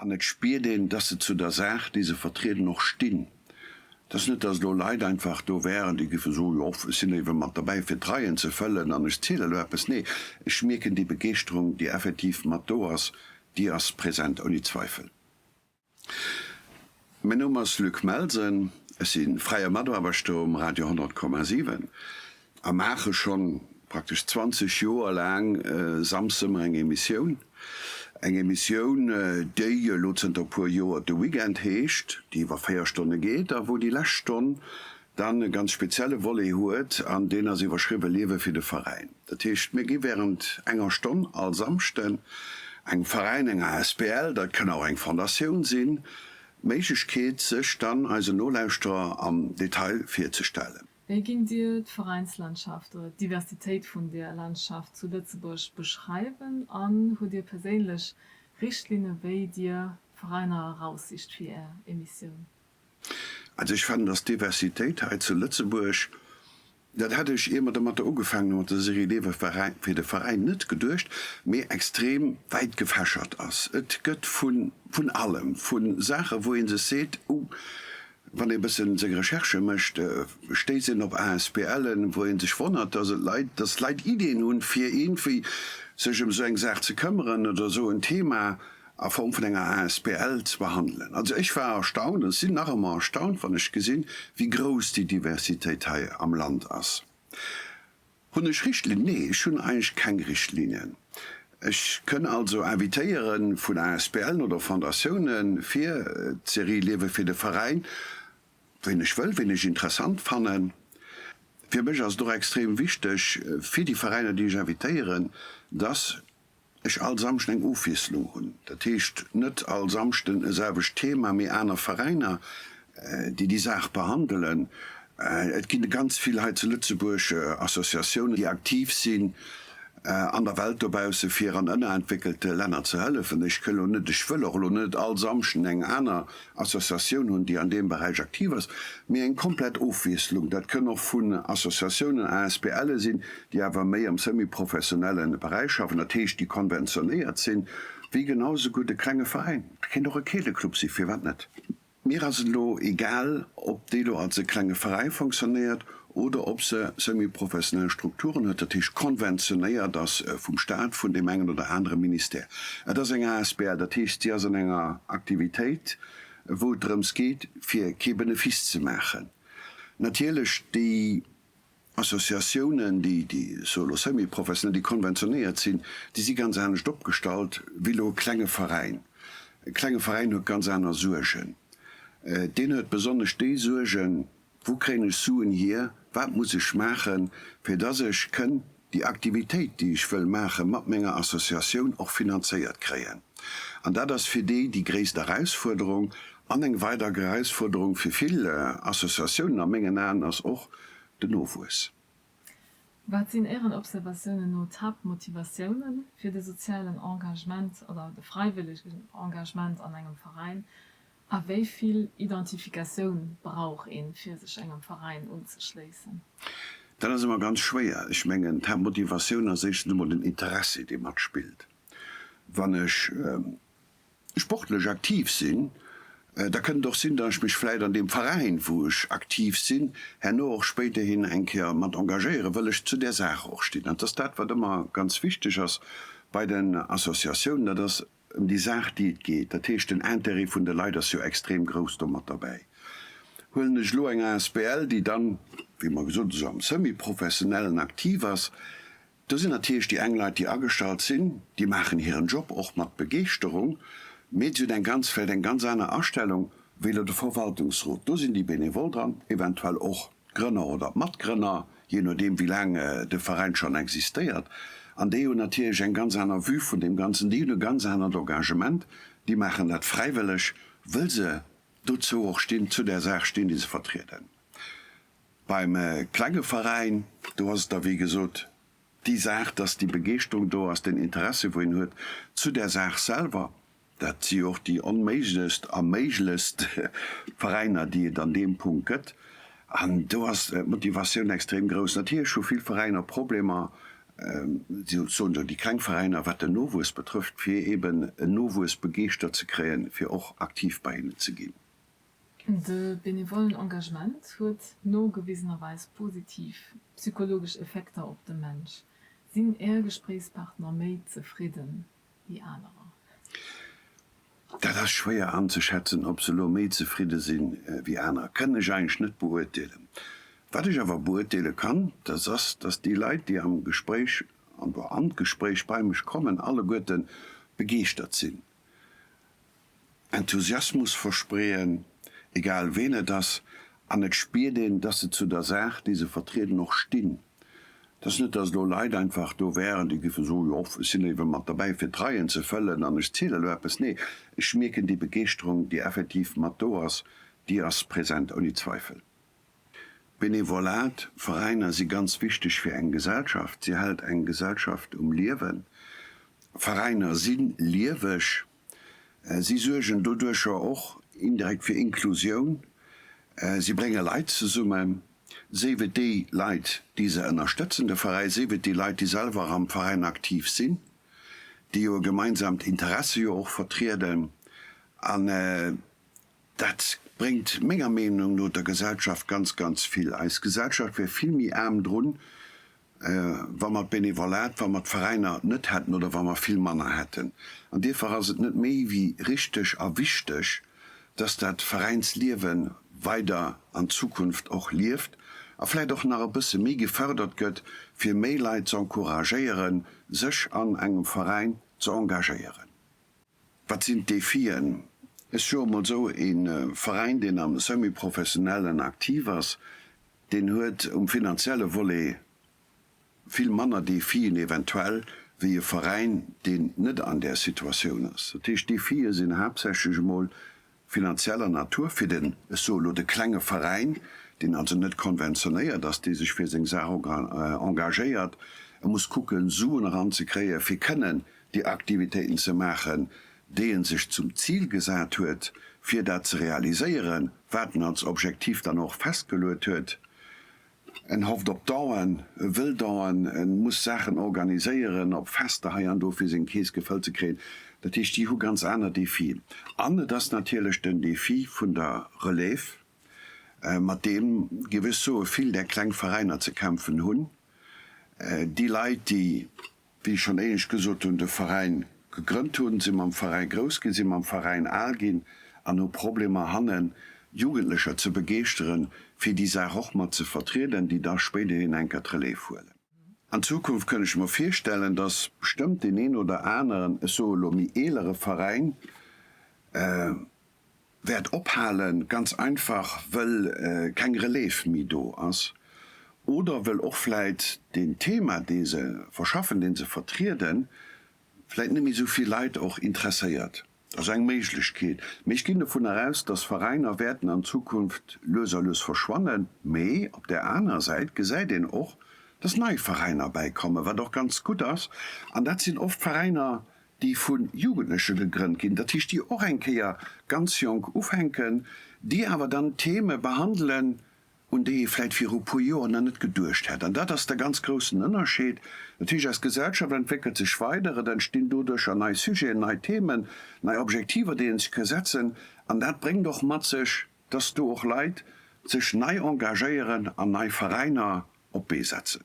An et spiert een, dass se zu der Saach, déi se vertrieden, och stinn. Et ass net, dass elo Leit einfach do wären, déi géife soen, jo, ech sinn ewell mat derbäi, fir d'Reien ze fëllen an ech ziele elo eppes. Nee, ech mierken déi Begeeschterung, déi effektiv mat do ass, déi ass present, ouni Zweifel. Mäin Numm ass Luc Melsen, ech si fräie Mataarbechter um Radio 100,7 a maache schonn praktesch 20 Joer laang samsdes ëmmer eng Emissioun. Eng Emissioun, déi elo zënter e puer Joer De Weekend heescht, déi iwwer 4 Stonne geet a wou déi lescht Stonn dann e ganz spezielle Volet huet an deen ass iwwerschriwwe Liewe fir de Veräin. Dat heescht, mir gi während enger Stonn all Samschden engem Veräin, enger asbl, dat kënn och eng Fondatioun sinn, d'Méiglechkeet, sech dann eisen Nolauschterer am Detail virzestellen. Wéi géingt Dir d'Veräinslandschaft oder d'Diversitéit vun där Landschaft zu Lëtzebuerg beschreiwen an hutt Dir perséinlech Richtlinne wéi Dir d'Veräiner eraussicht fir Är Emissioun? Also ech fannen, dass d'Diversitéit hei zu Lëtzebuerg, dat hätt ech, ier mer domatter ugefaangen hu mat der Serie Liewe fir de Veräin, net geduecht, mee extrem wäit gefächert ass. Et gëtt vun vun allem, vu Saache wou ee sech seet, oh, wann ee bëssen seng Recherchë mécht, stéisst een op ASBLen, wou ee sech wonnert, dass et Leit, dass Leit Ideeën hunn, fir iergendwéi sech ëm esou eng Saach ze këmmeren oder esou en Thema a Form vun enger asbl ze behandelen. Also ech war erstaunt an ech sinn nach ëmmer erstaunt, wann ech gesinn, wéi grouss déi Diversitéit hei am Land ass. Hunn ech Richtlinnen? Nee, ech hunn eigentlech keng Richtlinnen. Ech kënn also invitéiere vun ASBLen oder Fondatiounen fir d'Serie Liewe fir de Veräin, ween ech wëll, ween ech interessant fannen. Fir mech ass et och extrem wichteg, fir déi Veräiner, déi ech invitéieren, dass ech all Samschden eng Ofwiesslung hunn. Dat heescht net all Samschden e selwecht Thema, mee aner Veräiner, déi déi Saach behandelen. Et ginn ganz vill hei zu Lëtzebuerg Associatiounen, déi aktiv sinn an der Welt dobausse fir an ënnerentwéckelte Länner ze hëllefen. Ech kënn elo net, ech wëll och elo net all Samschden eng aner Associatioun hunn, déi an deem Beräich aktiv ass, mee eng komplett Ofwiesslung. Dat kënn och vun Associatiounen, ASBLe sinn, déi awer méi am semi-professionelle Beräich schaffen, dat heescht, déi konventionéiert sinn, wéi genau esou gutt e klenge Veräin. Dat kéint och e Keeleclub sinn, firwat net? Mir ass et elo egal, ob déi elo als e klenge Veräi fonctionnéiert oder ob se semi-professionell Strukturen huet, dat heescht konventionéiert ass vum Stat, vun deem engen oder anere Ministère. Et ass eng asbl, dat heescht, si ass an enger Aktivitéit, wou et drëms geet, fir kee Benefice ze maachen. Natierlech déi Associatiounen, déi, déi, ech soe elo semi-professionell, déi konventionéiert sinn, déi si ganz anescht opgestallt wéi elo e klenge Veräin. E klenge Veräin huet ganz aner Suergen. Deen huet besonnesch déi Suergen, Wou kréien ech Suen hier? Wat muss ech maachen, fir dass ech kënn déi Aktivitéit, déi ech wëll maache mat menger Associatioun, och finanzéiert kréien? An dat ass fir déi déi gréisst Erausfuerderung. An eng weider Erausfuerderung fir vill Associatiounen a mengen Aen ass och den Nowuess. Wat sinn Ären Observatiounen no d'Haaptmotivatioune fir de sozialen Engagement oder de fräiwëllegen Engagement an engem Veräin? A wéi vill Identifikatioun brauch een, fir sech engem Veräin unzeschléissen? Dat ass ëmmer ganz schwéier. Ech mengen, d'Haaptmotivatioun ass éischtens emol den Interessi, dee matspillt. Wann ech sportlech aktiv sinn, da kënnt et och sinn, datt ech mech vläit an deem Veräin, wou ech aktiv sinn, herno och spéiderhin eng Kéier mat engagéieren, wëll ech zu där Saach och stinn. An et ass dat, wat ëmmer ganz wichteg ass bei den Associatiounen, dat ass, Ëm déi Saach, déi et geet. Dat heescht, den Intérêt vun de Leit ass jo extrem grouss do mat derbäi. Huelen ech elo eng asbl, déi dann, wéi mer gesot hunn, esou am Semi-professionellen aktiv ass, do sinn natierlech déi eng Leit, déi agestallt sinn, déi maachen hiren Job och mat Begeeschterung, mee si hunn eng ganz, vläicht eng ganz aner Astellung wéi elo de Verwaltungsrot. Do sinn déi Benevole dran, eventuell och d'Grënner oder d'Matgrënner, jee nodeem wéi laang de Veräin schonn existéiert, an déi hunn natierlech eng ganz aner Vue vun deem Ganzen, déi hunn e ganz anert Engagement, déi maachen dat fräiwëlleg, wëll se dozou och stinn, zu där Saach stinn, déi se vertrieden. Beim klenge Veräin, do ass et da wéi gesot déi Saach, dass déi Begeeschterung do ass, den Interessi wou een huet zu där Saach selwer. Dat si och déi onméiglechst a méiglechst Veräiner, déi et an deem Punkt gëtt. An do ass d'Motivatioun extrem grouss. Natierlech hu vill Veräiner Problemer. Soen elo déi kleng Veräiner, wat den Nowuess betrëfft, fir eben en Nowuess begeeschtert ze kréien, fir och aktiv bei hinnen ze ginn. De benevollen Engagement huet nogewisenerweis positiv psychologesch Effekter op de Mensch. Sinn Är Gespréichspartner méi zefridden wéi anerer? Dat ass schwéier anzeschätzen, ob se elo méi zefridde sinn wéi anerer, kënn ech eigentlech net beurteelen. Wat ech awer beurteele kann, dass ass, dass déi Leit, déi am Gespréich an d'Gespréich bei mech kommen, alleguerte begeeschtert sinn. Enthusiasmus verspreeën, egal ween et ass, an et spiert een, dass se zu der Saach, déi se vertrieden, och stinn. Et ass net, dass elo Leit einfach do wären, déi géife soen, jo, ech sinn ebe mat derbäi, fir d'Reien ze fëllen an ech ziele elo eppes. Nee, ech mierken déi Begeeschterung, déi effektiv mat do ass, déi ass present, ouni Zweifel. Benevolat, Veräiner si ganz wichteg fir eng Gesellschaft. Si hält eng Gesellschaft um Liewen. Veräiner si lieweg. Si suergen doduercher och indirekt fir Inklusioun. Si brénge Leit zesummen, séif et déi Leit, déi se ënnerstëtzen, de Veräi, séif et déi Leit, déi selwer am Veräin aktiv sinn, déi jo e gemeinsamt Interesse jo och vertrieden. An Dat bréngt menger Meenung no der Gesellschaft ganz, ganz vill. Eis Gesellschaft wär vill méi aarm drun, wa mer d'Benevolat, wa mer d'Veräiner net hätten oder wa mer vill manner hätten. An dierfer ass et net méi wéi richteg a wichteg, dass dat Veräinsliewe weider an Zukunft och lieft a vläicht och nach e bësse méi gefördert gëtt, fir méi Leit z'encouragéieren, sech an engem Veräin ze engagéieren. Wat sinn d'Defien? Ech soe mol esou, e Veräin, deen am Semi-professionellen aktiv ass, deen huet um finanzielle Volet vill manner Defien eventuell wéi e Veräin, deen net an där Situatioun ass. Dat heescht, d'Defie sinn haaptsächlech emol finanzieller Natur fir den, ech soe lo de klenge Veräin, deen also net konventionéiert ass, dee sech fir seng Saach engagéiert. E muss kucken, Suen eranzekréien, fir kënnen déi Aktivitéiten ze maachen, déi e sech zum Zil gesat huet, fir dat ze realiséieren, wat en als Objektiv dann och festgeluet huet. En hofft op Donen, e wëll Donen, e muss Saachen organiséieren, op Fester hei an do, fir seng Keess gefëllt ze kréien. Dat heescht, déi hu ganz aner Defien. An et ass natierlech den Defi vun der Relève, mat deem, géif ech soen, vill där kleng Veräiner ze kämpfen hunn. Déi Leit, déi Wéi ech schonn éinescht gesot hunn, de Veräin gegrënnt hunn, si mam Veräin grouss ginn, si mam Veräin al ginn an hu Problemer hannen Jugendlecher ze begeeschteren, fir déi Saach och mat ze vertrieden, déi da spéiderhin eng Kéier d'Relève huelen. An Zukunft kënn ech mer virstellen, dass bestëmmt deen een oder aneren, ech soe elo méi eelere Veräin, wäert ophalen, ganz einfach wëll keng Relève méi do ass oder wëll och vläit deen Thema, dee se verschaffen, dee se vertrieden, vläit net méi esou vill Leit och interesséiert. Dat ass eng Méiglechkeet. Mee ech ginn dovunner aus, dass Veräiner wäerten an Zukunft lues a lues verschwannen. Mee op där anerer Säit gesäit een och, dass nei Veräiner bäikommen, wat och ganz gutt ass. An dat sinn oft Veräiner, déi vu Jugendleche gegrënnt ginn, dat heescht déi och eng Kéier ganz jonk ufänken, déi awer dann Theme behandelen, un déi ee vläit viru puer Joer nach net geduecht hätt. An dat ass de ganz groussen Ënnerscheed. Dat heescht, eis Gesellschaft entwéckelt sech weider, et entstinn doduercher nei Sujeten, nei Themen, nei Objektiver, déi ee sech ka setzen. An dat bréngt och mat sech, dass do och Leit sech nei engagéieren an nei Veräiner op d'Bee setzen.